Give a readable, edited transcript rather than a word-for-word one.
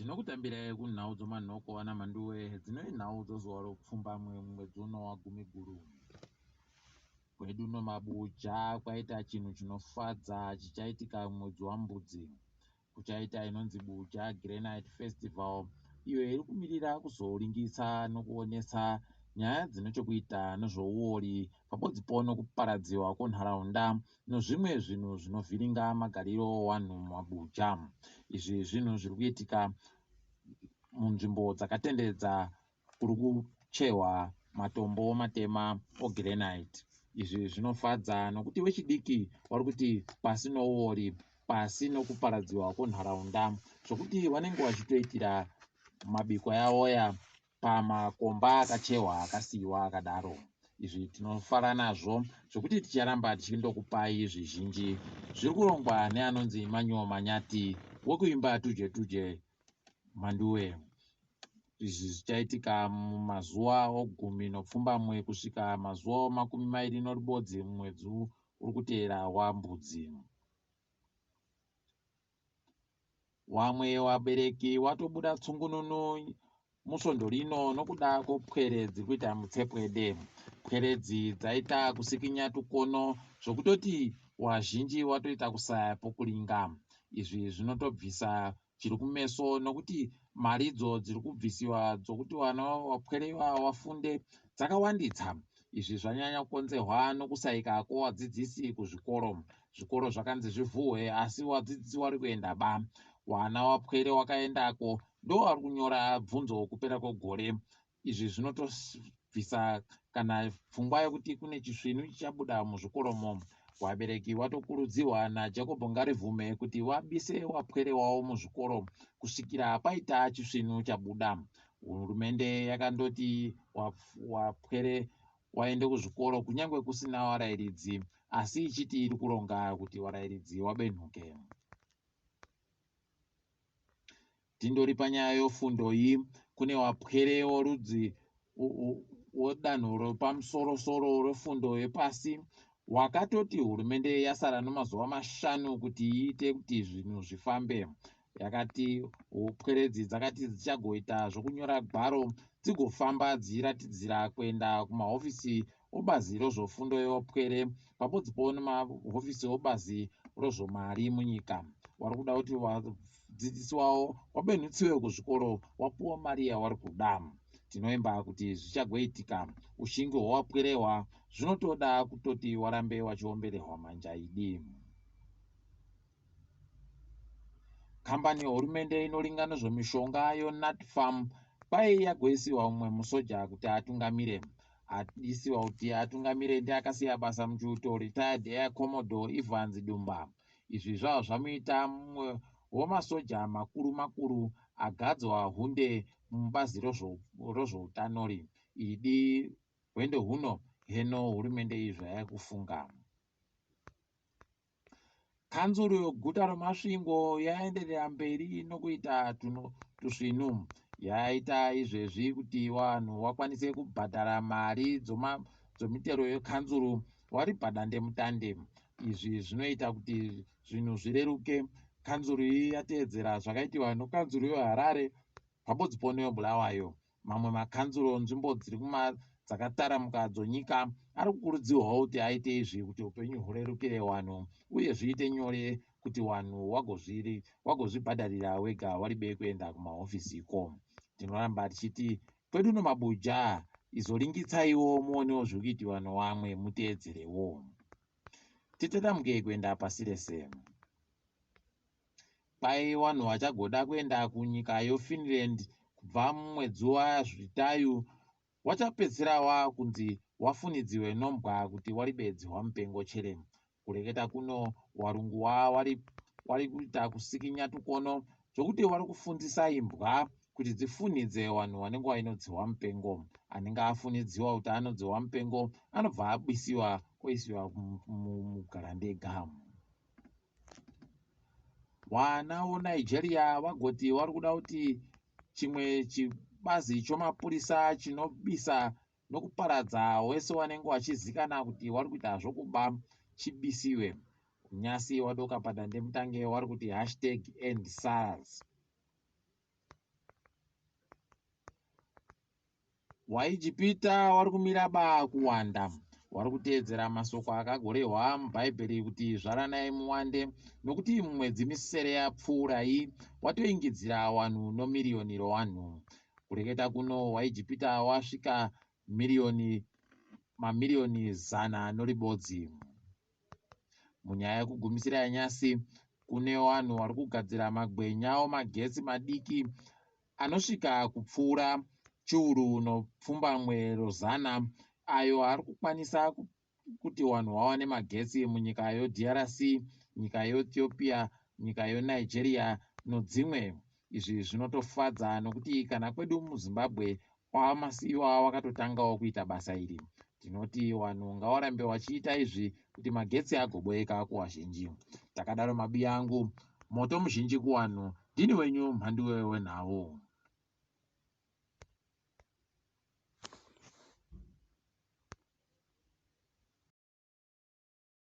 Tinokutambirai kunhau dzomanhoko ana Mhanduwe dzinove nhau dzozuva ropfumbamwe mumwedzi uno waGumiguru. Kwedu noMabuja kwaita chinhu chinofadza chichaitika mumwedzi waMbudzi. Kuchaita inonzi Buja Granite Festival iyo iri kumirira kuzoringisa nokuonesa nyaya dzine chokuita nezvouori pabodzipo nokuparadziwa kwenharaunda nozvimwe zvinhu zvinovhiringa magariro owanhu muMabuja. Izvi zvinhu zviri kuitika munzvimbo dzakatenderedza kuri kuchehwa matombo matema ogirenite. Izvi zvinofadza nokuti vechidiki vari kuti pasi nouori, pasi nokuparadziwa kwenharaunda zvokuti vanenge vachitoitira mabiko avoya pamakomba akachehwa akasiiwa akadaro. Izvi tinofara nazvo zvekuti ticharamba tichindokupai zvizhinji zviri kurongwa neanonzi Emmanuel Manyati wekuimba Tuje Tuje Mhanduwe. Izvi zvichaitika mumazuva ogumi nopfumbamwe kusvika mazuva omakumi mairi noribodzi mumwedzi uri kuteera waMbudzi. Wamwe wabereki watobuda tsungununu musvondo rino nokuda kwepwere dziri kuita mutsepwede. Pwere idzi dzaita kusikinya tukono zvokutoti wazhinji watoita kusaya pokuringa. Izvi zvinotobvisa chiri kumeso nokuti maridzo dziri kubvisiwa dzokuti vana vapwere ivava vafunde dzakawanditsa. Izvi zvanyanya kukonzerwa nokusaika kwevadzidzisi kuzvikoro. Zvikoro zvakanzi zvivhuhwe asi vadzidzisi vari kuenda ba. Wana wapwere wakaendako ndovari kunyora bvunzo kupera kwegore. Izvi zvinotobvisa kana pfungwa yekuti kune chisvinu chichabuda muzvikoromo. Vabereki vatokurudzirwa naJacob Ngarivhume kuti vabise wapwere wavo muzvikoro kusvikira paita chisvinu chabuda. Hurumende yakandoti wapwere waende kuzvikoro kunyange kusina varairidzi asi ichiti iri kuronga kuti varairidzi wabenhuke. Tindori panyaya yofundo iyi, kune wapwere worudzi wodanho repamusoro-soro refundo yepasi wakatoti hurumende yasara nemazuva mashanu kuti iite kuti zvinhu zvifambe. Yakati pweredzi dzakati dzichagoita zvokunyora gwaro dzigofamba dzichiratidzira kuenda kumahofisi obazi rozvofundo yevapwere pabodzipo nemahofisi obazi rozvomari munyika. Wari kuda kuti vadzidzisi wavo wabenhutsiwe kuzvikoro wapuwa mari yawari kuda. Tinoimba kuti zvichagoitika. Ushingi hwawapwerehwa zvinotoda kutoti warambe wachiomberehwa manjaidi. Kambani yehurumende inoringa nezvemishonga yoNatPharm kwai yagoisiwa mumwe musoja kuti atungamire. Aisiwa kuti atungamire ndiakasiya basa muchiuto Retired Air Commodore Evans Dumba. Izvi zvava zvamuita mumwe wemasoja makuru makuru agadzwa hunde mubazi rozvoutanori. Idi hwendo huno heno hurumende iyi zvayakufunga. Kanzuru yeguta reMasvingo yaenderera mberi nokuita tusvinu. Yaita izvezvi kuti vanhu vakwanise kubhadhara mari dzomitero yekanzuru vari padandemutande. Izvi zvinoita kuti zvinhu zvireruke. Kanzuru iyi yateedzera zvakaitiwa nekanzuru yeHarare pabodzipo neyeBulawayo. Mamwe makanzuru nzvimbo dziri kuma dzakataramuka dzonyika ari kukurudzirwawo kuti aite izvi kuti upenyu hurerukire vanhu uye zviite nyore kuti vanhu wagozvibhadharira wega waribe kuenda kumahofisiko. Tinoramba tichiti kwedu nomabuja izoringitsaiwo muonewo zviri kuitiwa nowamwe muteedzerewo. Titatamuke kuenda pasi rese. Kwai vanhu vachagoda kuenda kunyika yoFinland kubva mumwedzi waZvitayu wachapedzisira wakunzi wafunidziwe nombwa kuti waribe dzihwa mupengo chere. Kureketa kuno warungu wari kuita kusikinya tukono zvokuti wari kufundzisa imbwa kuti dzifunhidze vanhu vanenge vaino dzihwa mupengo. Anenge afunidziwa kuti anodzihwa mupengo anobva abisiwa oisiwa mugarandega. Vana voNigeria vagoti vari kuda kuti chimwe chibazi chomapurisa chinobisa nokuparadza wese wanenge wachizikana kuti wari kuita zvokuba chibisiwe. Nyasi wadoka padandemutange wari kuti hashtag end SARS. WaIjipita wari kumira ba kuwanda. Wari kuteedzera masoko akagorehwa muBhaibheri kuti zvaranai muwande, nokuti mumwedzi misere yapfuura iyi watoingidzira wanhu nomiriyoni rowanhu. Kureketa kuno waIjipita wasvika miriyoni mamiriyoni zana noribodzi. Munyaya yekugumisira yanyasi, kune vanhu vari kugadzira magwenya omagetsi madiki anosvika kupfuura chiuru nopfumbamwe rozana ayo ari kukwanisa kuti vanhu vawane magetsi munyika yoDRC, nyika yeEthiopia, nyika yeNigeria nodzimwe. Izvi zvinotofadza nokuti kana kwedu muZimbabwe kwaMasiyiwa wakatotangawo kuita basa iri. Tinoti vanhu ngawarambe wachiita izvi kuti magetsi agoboeka kuwazhinji. Takadaro mabiya angu, moto muzhinji kuwanhu, ndini wenyu Mhanduwe wenhau.